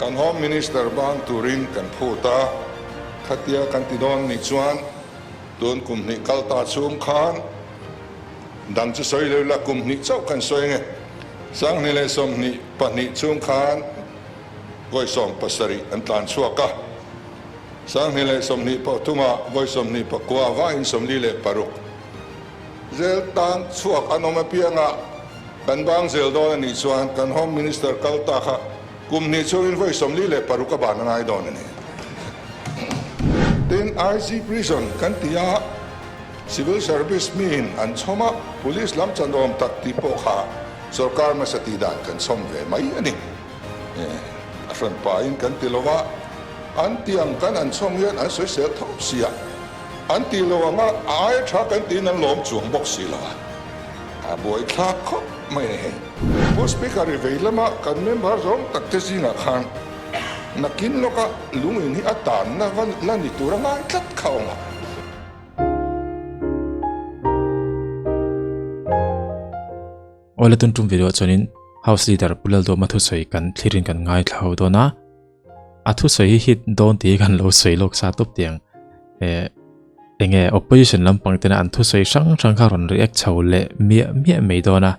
Kan Home Minister bang turin kan phut a, khatia kan ti dawn nih chuan tun kum hnih kal ta chhung khan dang chu sawi lo ila kum hnih chauh kan sawi ange. 2022 chhung khan vawi 70 an tlan chhuak a, 2023 ah vawi 29 vaiin 46 zel tan chhuak an awm apianga kan bang zel dawn a nih chuan kan Home Minister kal ta kha kum hnih chhungin vawi 46 a ban a ngai dawn a ni. Tin, IG Prison kan ti a, Civil Service miin an chhawm a, Police lam chan awm tak tih pawh kha sorkar hmasa tih dan kan chhawm ve mai a ni. A hran pahin kan ti lo a, an ti ang kan an chhawm hian an sawisel tho si a, an ti lo ang a, a aia tha kan tiin an lawm chuang bawk si lo a, a buaithlak khawp mai a ni hei. Pu Speaker, i vei lama kan member zawng tak te zingah khan nakin lawka lungin hi a tanna va la ni tur a ngai tlat kha awm a. Awle tun tum video chuanin House Leader Pu Laldawma thusawi kan thlirin kan ngaithla ho dawn a. A thusawi hi hit dawn tih hi kan lo sawi lawk sa tawp tiang. Eh, enge opposition lampang tena an thusawi hrang hrang kha rawn react chho leh miah miah mai dawn a.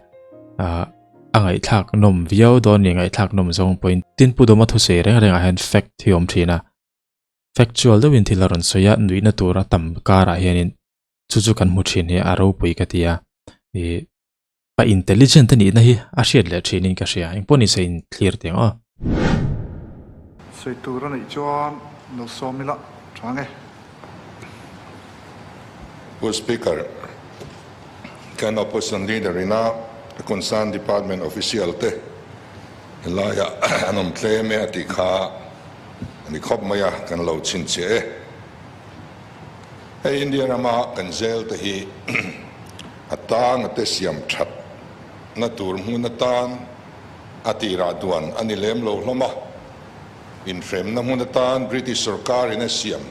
Ah, a ngaihthlak nawm viau dawn ni ngaihthlak nawm zawng pawhin tin Pu Dawma thusawi reng rengah hian fact hi awm thin a. Factual deuhin thil a rawn sawi a, nuihna tur a tam karah hianin chu chu kan hmu thin hi a ropui ka ti a. Ih, pa intelligent a nihna hi a hriat leh thinin ka hria. Engpawh ni se in thlir teh ang aw. Sawi tur a neih chuan lo sawm ila tha nge. Pu Speaker, kan Opposition Leader ina concerned department official te helaiah an awm tlem e a tih kha a ni khawp mai a, kan lo chhinchhiah e. Hei India rama kan zel te hi a tang a te siam that na tur hmun atan a tirah duan a ni lem lo hlawm a, inhremna hmun atan British sorkar in a siam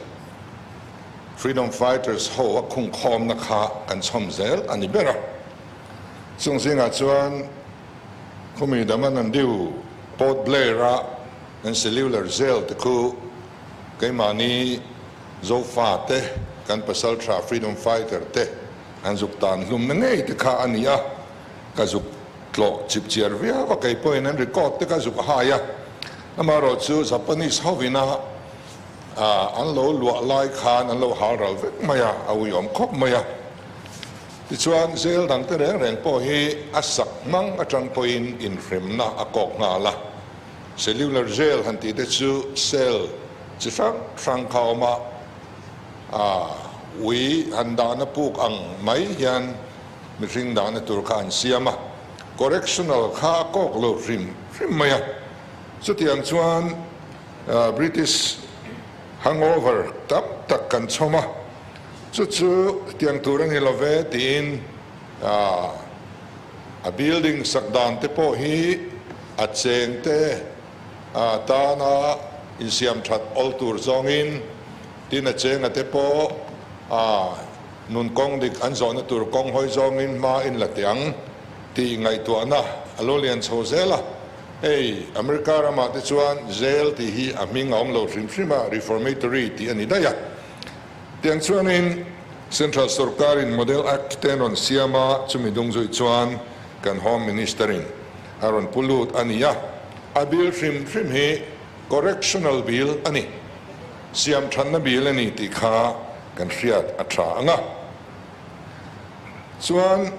Freedom Fighters ho a khungkhawmna kha kan chhawm zel a ni ber a. Chung zingah chuan khumi Daman and Diu, Port Blair a an cellular jail te khu keimahni Zofa te, kan pasaltha freedom fighter te an zuk tan hlumna ngei te kha a ni a, ka zuk tlawh chip chiar viau a, kei pawhin an record te ka zuk a hai a, amaherawh chu Japanese hovina an lo luah lai khan an lo hal ral vek mai a, a uiawm khawp mai a. Tichuan zel dang te reng reng pawh hi a sak hmang atang pawhin inhremna a kawk nghal a. Cellular jail han tih te chu cell chi hrang hrang kha a awm a, ui han dahna puk ang mai hian mihring dahna tur kha an siam a, correctional kha a kawk lo hrim hrim mai a. Chutiang chuan British hangover tam tak kan chhawm a, chu chu tiang tur a ni lo ve tiin A building sak dan te pawh hi a cheng te tana insiam that awl tur zawngin tin a chenga te pawh nun kawng dik an zawhna tur kawng hawi zawngin hma in la teh ang tih ngaihtuahna a lo lian chho zel a. Hei America ramah te chuan jail tih hi a hming a awm lo hrim hrim a, reformatory tih a ni daih a. Tiang chuanin Central sorkarin Model Act te an rawn siam a, chumi dung zui chuan kan Home Minister-in a rawn pu lut a ni a. A bill hrim hrim hi Correctional Bill a ni, siam thanna bill a ni tih kha kan hriat a tha ang a. Chuan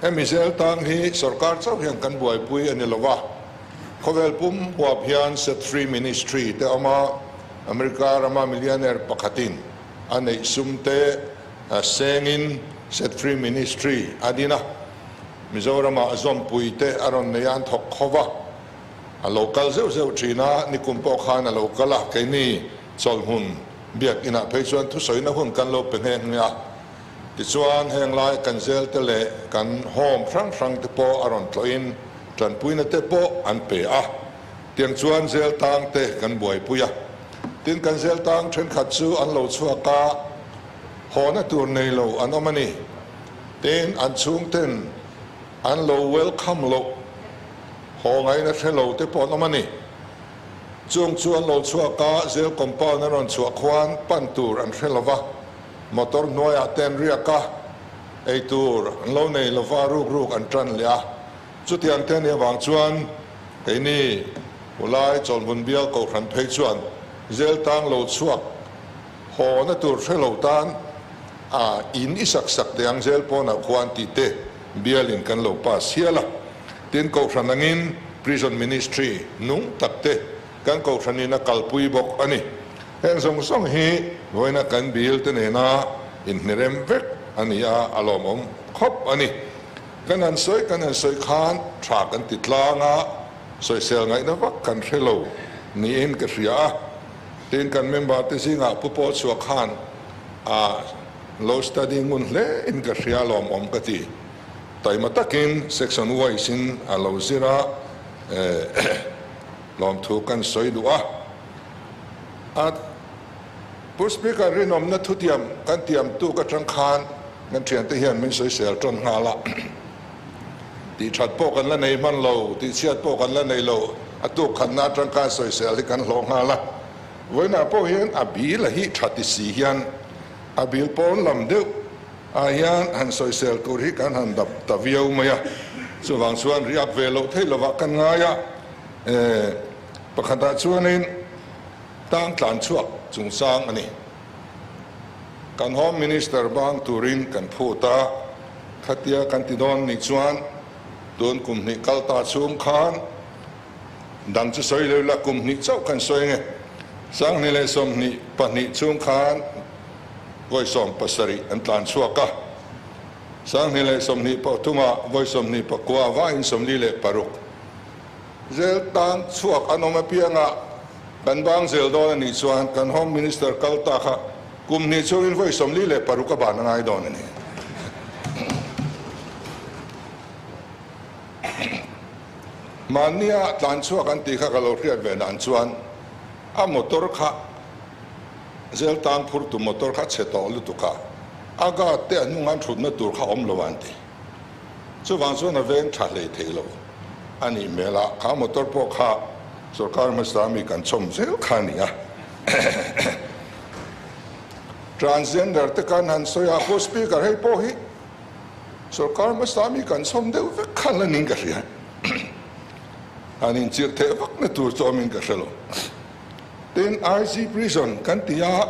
hemi zel tang hi sorkar chauh hian kan buaipui a ni lo va, khawvel pum huap hian Set Free Ministry te awm a, America rama millionaire pakhatin a neih sum te sengin Set Free Ministry a din a, Mizoramah zawmpui te a rawn nei a, an thawk kho va, a lo kal zeuh zeuh thin a, nikum pawh khan a lo kal a, keini chawlhmun biak inah phei chuan thusawina hun kan lo pe nghe nghe a, tichuan heng lai kan zel te leh kan home hrang hrang te pawh a rawn tlawhin tanpuina te pawh an pe a. Tiang chuan zel tang te kan buaipui a, tin kan zel tang thenkhat chu an lo chhuak a, hawna tur nei lo an awm a ni. Tin an chhungten an lo welcome loh, haw ngaina hre lo te pawh an awm a ni. Chung chu an lo chhuak a, jail compound an rawn chhuah khuan pan tur an hre lova, motor hnuaiah te an riak a, ei tur an lo nei lova ruk ruk an tan leh a. Chutiang te a nih avang chuan keini Ulai Chawlhmun bial Kohhran phei chuan jail tang lo chhuak haw na tur hre lo tan a in i sak sak teh ang jail pawnah khuan tih te bialin kan lo pass hial a. Tin, Kohhran angin Prison Ministry nung tak te kan Kohhranin a kalpui bawk a ni. Heng zawng zawng hi vawiina kan bill te nena inhnirem vek a ni a, a lawmawm khawp a ni. Kan han sawi kan han sawi khan tha kan ti tlang a, sawisel ngaihna vak kan hre lo niin ka hria a. Tin, kan member te zingah Pu Paul chhuah khan a lo study ngun hle in ka hria a lawmawm ka ti. Taima takin section wise in a lo zir a, lawmthu kan sawi duh a. A Pu Speaker rinawmna thutiam kan tiam tuk atang khan kan thiante hian min sawisel tawn nghal a. Tih that pawh kan la nei hman lo, tih chhiat pawh kan la nei lo, a tuk khatna atang khan sawisel hi kan hlawh nghal a. Vawiinah pawh hian a bil a hi tha ti si hian a bil pawn lam deuh Ah hian han sawisel tur hi kan han dap ta viau mai a, chuvang chuan riak ve loh theih lovah kan ngai a, pakhatah chuanin tang tlan chhuak chungchang a ni. Kan Home Minister bang turin kan phut a, khatia kan ti dawn nih chuan tun kum hnih kal ta chhung khan dang chu sawi lo ila kum hnih chauh kan sawi ange, 2022 chhung khan vawi 70 an tlan chhuak a, 2023 ah vawi 29 vaiin 46 zel tan chhuak an awm apianga kan bang zel dawn a nih chuan kan Home Minister kal ta kha kum hnih chhungin vawi 46 a ban a ngai dawn a ni. Mahnia tlan chhuak an tih kha ka lo hriat ve dan chuan a motor kha Zel tan phurtu motor kha chhe tawh lutuk a, a guard te a hnung an thutna tur kha awm lo an ti. Chuvang chuan a veng tha hlei thei lo a nih hmel a, kha motor pawh kha sorkar hmasa mi kan chhawm zel kha a ni a. Transgender te kan han sawi a, Pu Speaker hei pawh hi sorkar hmasa mi kan chhawm deuh vek kha la niin ka hria. Han inchirh theh vakna tur chu awmin ka hre lo. Tin, IG Prison kan ti a,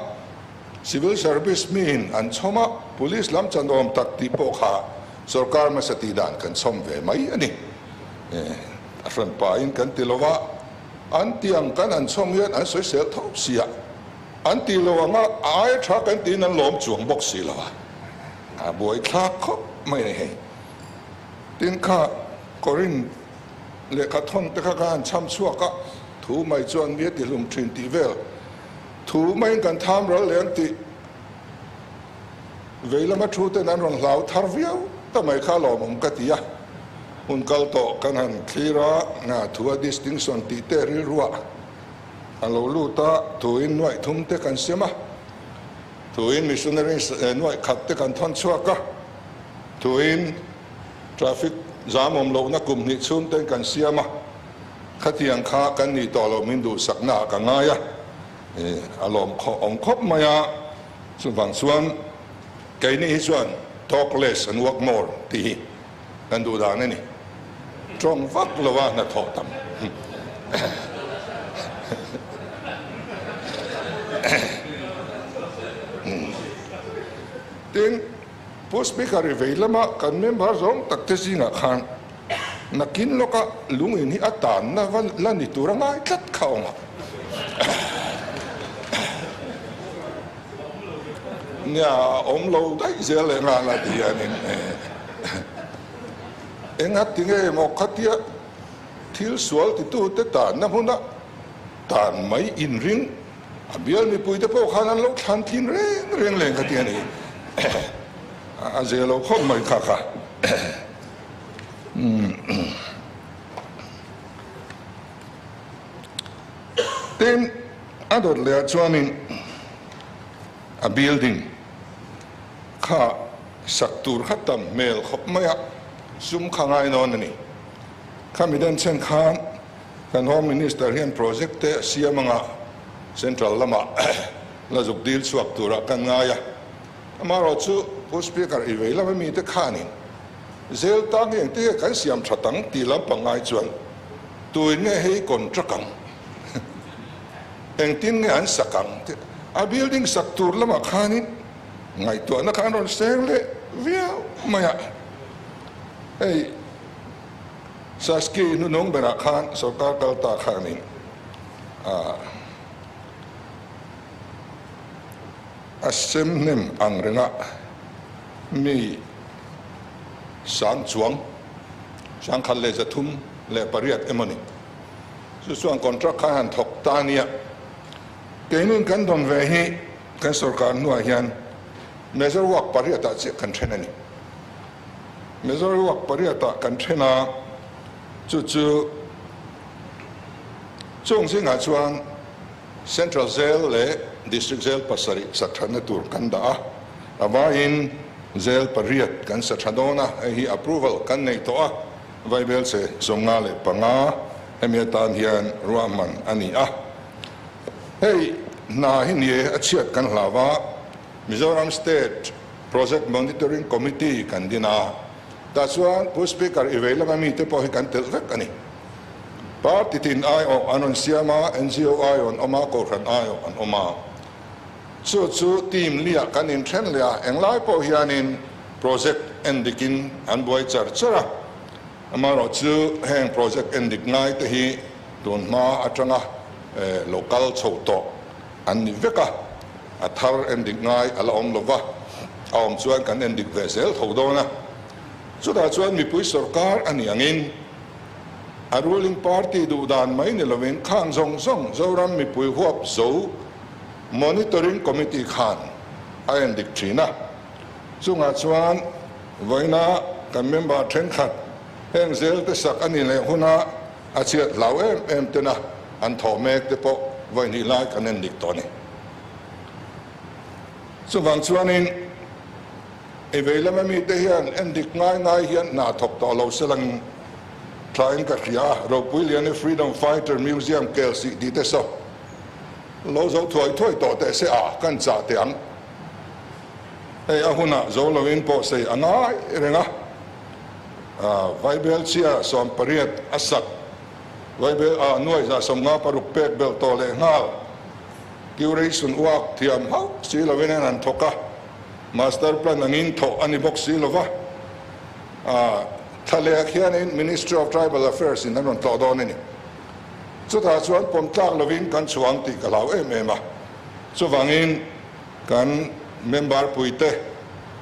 Civil Service miin an chhawm a, Police lam chan awm tak tih pawh kha sorkar hmasa tih dan kan chhawm ve mai a ni. A hran pahin kan ti lo a, an ti ang kan han chhawm hian an sawisel tho si a, an ti lo ang a, a aia tha kan tiin an lawm chuang bawk si lo a, a buaithlak khawp mai a ni hei. Tin, kha Korin Lehkha thawn te kha ka han chham chhuak a, thu mai chuan mi a ti hlum thin tih vel. Thu maiin kan tham ral leh ang tih vei lama thu ten an rawn hlau thar viau ta mai kha lawmawm ka ti a. Hun kal tawh kan han thlir a, nga thu a distinction tih te rilruah a lo lut a, thuin nuaih thum te kan sem a, thuin missionaries nuaih khat te kan thawn chhuak a, thuin Traffic zam awm lohna kum hnih chhung ten kan siam a, khatiang kha kan nih tawh loh min duhsakna ah ka ngai a, a lawm awm khawp mai a, chuvang chuan keini hi chuan talk less and work more tih hi kan duh dan a ni, tawng vak lo a hnathawh tam. Tin. Pu Speaker i vei lama kan member zawng tak te zingah khan nakin lawka lungin hi a tanna va la ni tur a ngai tlat kha awm a. Nia a awm lo daih zel leh nghal a ti hianin eng a ti nge maw khatia thil sual titute tanna hmuna tan mai inring A bial mipuite pawh khan an lo thlan thin reng reng leng kha ti a ni. A ze lo khawp mai kha kha. Tin, a dawt leh ah chuanin a building kha sak tur kha tam hmel khawp mai a, sum kha ngai nawn a ni. Khami den chen khan. Kan Home Minister hian project te a siam anga Central lamah la zuk dil chhuak turah kan ngai a. Amaherawhchu Pu Speaker i vei lama mite khanin zel tang hi engtin nge kan siam that ang tih lampang ngai chuan tuin nge hei contract ang? Engtin nge an sak ang? tih a building sak tur lamah khanin ngaihtuahna kha an rawn seng leh viau mai a. Hei Saski hnunung berah khan sorkar kal ta khanin a sem hnem ang renga mi sang chuang 1338 emaw ni. Chu chuan contract khan han thawk ta nia. Keinin kan dawn ve hi kan sorkar hnuah hian major work pariatah chiah kan then a ni. Major work pariatah kan then a, chu chu chung zingah chuan Central Jail leh District Jail pasarih sa thatna tur kan dah a, a vaiin Jail pariat kan sa tha dawn a, hei hi approval kan nei tawh a, Vaibelche 55 hemi atan hian ruahman a ni a. Hei hna hi ni e, a chhiat kan hlau a, Mizoram State Project Monitoring Committee kan din a, tah chuan Pu Speaker i vei lama mite pawh hi kan telh vek a ni. Party tin aiawh an rawn siam a, NGO aiawh an awm a, Kohhran aiawh an awm a. Chu chu team liah kan inthen leh a, englai pawh hianin project en dikin an buai char char a. Amaherawh chu heng project en dik ngai te hi tun hma atanga lo kal chho tawh an ni vek a, a thar en dik ngai a la awm lo va, a awm chuan kan en dik ve zel tho dawn a. Chutah chuan mipui sorkar a nih angin a ruling party duh dan mai ni lovin khang zawng zawng Zoram mipui huap zo Monitoring Committee khan a en dik thin a, chungah chuan vawiina kan member thenkhat heng zel te sak a ni leh huna a chhiat hlau em em tena an thawh mek te pawh vawihnih lai kan en dik tawh a ni. Chuvang chuanin i vei lama mite hian en dik ngai ngai hian hna thawk tawh lo se lang thlain ka hria a, Ropuiliani Freedom Fighter Museum kelsih tih te saw Lo zo thuai thuai tawh teh se a, kan chah teh ang. Hei a hunah zo loin pawh sei a ngai reng a. Vaibel chhia 18 a sak, Vaibel a nuai 56 pek belh tawh leh nghal. Curation uak thiam hauh si loin an han thawk a, Master Plan angin thawh a ni bawk si lova. Thlalek hianin Ministry of Tribal Affairs in an rawn tlawh dawn a ni. Chutah chuan pawm tlak lovin kan chhuang tih ka hlau em em a. Chuvangin kan member puite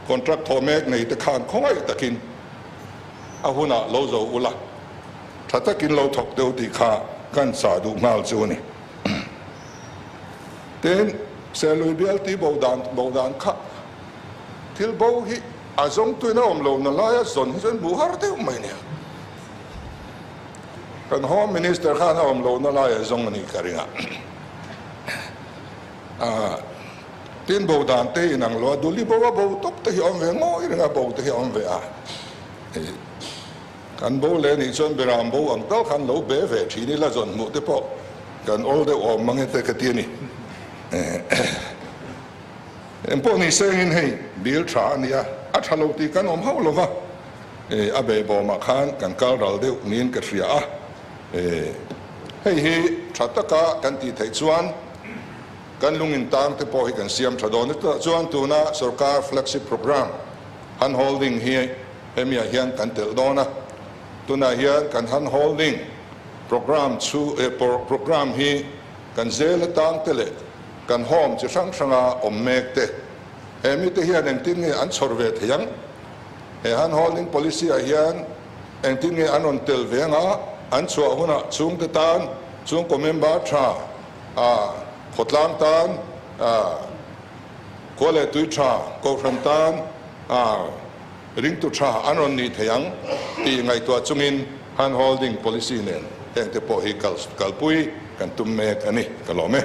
contract thawh mek nei te khan khawngaih takin a hunah lo zo ula, tha takin lo thawk deuh tih kha kan chah duh nghal chu a ni. Tin, Serlui bial tih bo dan bo dan kha thil bo hi a zawngtuin a awm lo na laia zawn hi chuan hmuh har deuh mai nia. Kan Home Minister khan a awm lohna laiah zawng a nih ka ring a. Tin bo dan te inang lo a, Duli bo a bo tawp te hi a awm ve ngawi reng a, bo te hi a awm ve a. Kan bo leh nih chuan Beram bo ang tal khan lo be ve thin ila zawn hmuh te pawh kan awl deuh awm mang e te ka ti a ni. Engpawh ni sengin hei bill tha a ni a, a tha lo tih kan awm hauh lo va. A behbawmah khan kan kal ral deuh niin ka hria a, hei hi tha taka kan tih theih chuan kan lungin tang te pawh hi kan siam tha dawn. Chutah chuan tuna sorkar flagship programme hand holding hi hemiah hian kan telh dawn a, tunah hian kan hand holding programme chu programme hi kan zel atang te leh kan home chi hrang hranga awm mek te he mite hian engtin nge an chhawr ve thei ang? He hand holding policy ah hian engtin nge an rawn tel ve anga an chhuah hunah chhungte tan, chhungkaw member tha, khawtlang tan, khua leh tui tha, kohhran tan, ringtu tha an rawn nih thei ang tih ngaihtuah chungin hand holding policy nen hengte pawh hi kalpui kan tum mek a ni. Ka lawm e.